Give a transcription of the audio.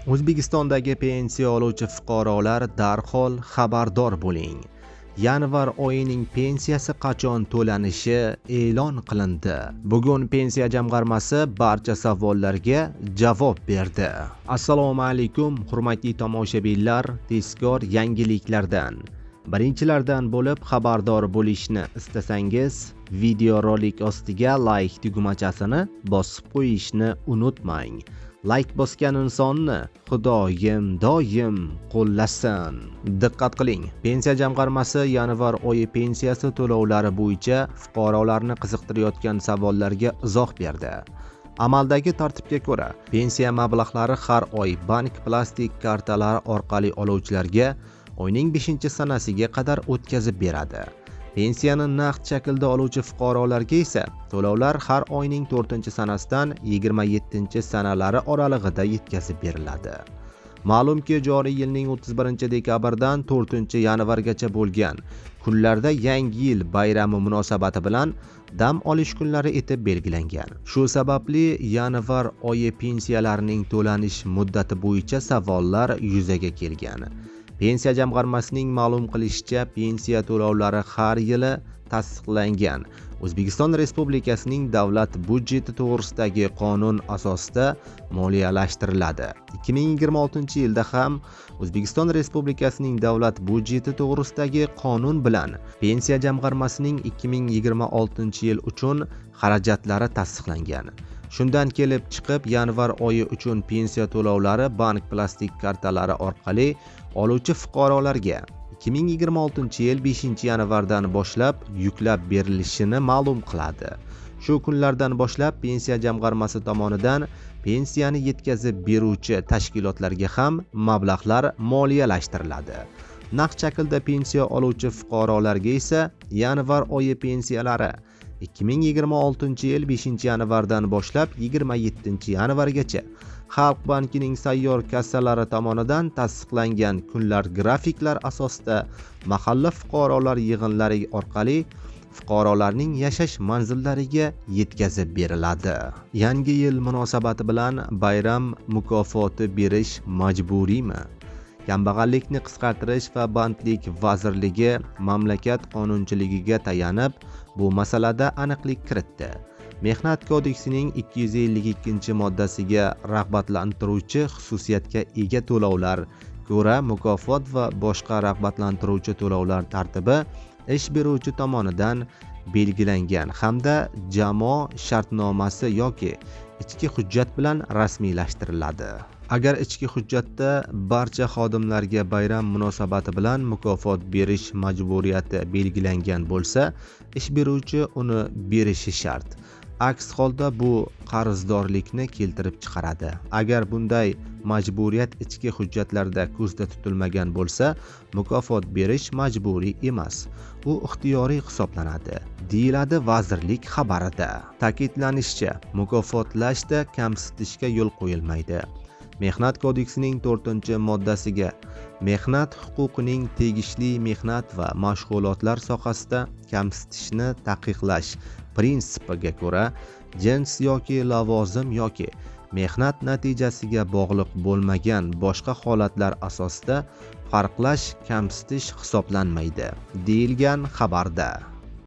O'zbekistondagi pensiya oluvchi fuqarolar darhol xabardor bo'ling. Yanvar oyining pensiyasi qachon to'lanishi e'lon qilindi. Bugun Pensiya jamg'armasi barcha savollarga javob berdi. Assalomu alaykum, hurmatli tomoshabinlar, tezkor yangiliklardan. Birinchilardan bo'lib xabardor bo'lishni istasangiz, videorolik ostiga like tugmachasini bosib qo'yishni unutmang. Like bosgan insonni Xudoyim doim qo'llasin. Diqqat qiling, Pensiya jamg'armasi yanvar oyi pensiyasi to'lovlari bo'yicha fuqarolarni qiziqtirayotgan savollarga izoh berdi. Amaldagi tartibga ko'ra, pensiya mablag'lari har oy bank plastik kartalari orqali oluvchilarga oyning 5-sanasiga qadar o'tkazib beradi. Pensiyani naqd shaklda oluvchi fuqarolarga esa to'lovlar har oyning 4-sanasidan 27-sanalari oralig'ida yetkazib beriladi. Ma'lumki, joriy yilning 31-dekabrdan 4-yanvargacha bo'lgan kunlarda Yangi yil bayrami munosabati bilan dam olish kunlari etib belgilangan. Shu sababli yanvar oyi pensiyalarining to'lanish muddati bo'yicha savollar yuzaga kelgan. Pensiya jamg'armasining ma'lum qilishicha, pensiya to'lovlari har yili tasdiqlangan O'zbekiston Respublikasining davlat byudjeti to'g'risidagi qonun asosida moliyalashtiriladi. 2026-yilda ham O'zbekiston Respublikasining davlat byudjeti to'g'risidagi qonun bilan Pensiya jamg'armasining 2026-yil uchun xarajatlari tasdiqlangan. Shundan kelib chiqib, yanvar oyi uchun pensiya to'lovlari bank plastik kartalari orqali oluvchi fuqarolarga 2026-yil 5-yanvardan boshlab yuklab berilishini ma'lum qiladi. Shu kunlardan boshlab Pensiya jamg'armasi tomonidan pensiyani yetkazib beruvchi tashkilotlarga ham mablag'lar moliyalashtiriladi. Naqd shaklda pensiya oluvchi fuqarolarga esa yanvar oyi pensiyalari 2026-yil 5-yanvardan boshlab 27-yanvargacha Xalq bankining sayyor kassalari tomonidan tasdiqlangan kunlar grafiklar asosida mahalla fuqarolar yig'inlari orqali fuqarolarning yashash manzillariga yetkazib beriladi. Yangi yil munosabati bilan bayram mukofoti berish majburiymi? Kambag'allikni qisqartirish va bandlik vazirligi mamlakat qonunchiligiga tayanib bu masalada aniqlik kiritdi. Mehnat kodeksining 252-moddasiga rag'batlantiruvchi xususiyatga ega to'lovlar ko'ra mukofot va boshqa rag'batlantiruvchi to'lovlar tartibi ish beruvchi tomonidan belgilangan hamda jamoa shartnomasi yoki ichki hujjat bilan rasmiylashtiriladi. Agar ichki hujjatda barcha xodimlarga bayram munosabati bilan mukofot berish majburiyati belgilangan bo'lsa, ish beruvchi uni berishi shart. Aks holda bu qarzdorlikni keltirib chiqaradi. Agar bunday majburiyat ichki hujjatlarda ko'zda tutilmagan bo'lsa, mukofot berish majburiy emas, u ixtiyoriy hisoblanadi, deyiladi vazirlik xabarida. Ta'kidlanishicha, mukofotlashda kamsitishga yo'l qo'yilmaydi. Mehnat kodeksining 4-moddasiga mehnat huquqining tegishli mehnat va mashg'ulotlar sohasida kamsitishni taqiqlash prinsipiga ko'ra jins yoki lavozim yoki mehnat natijasiga bog'liq bo'lmagan boshqa holatlar asosida farqlash kamsitish hisoblanmaydi, deyilgan xabarda.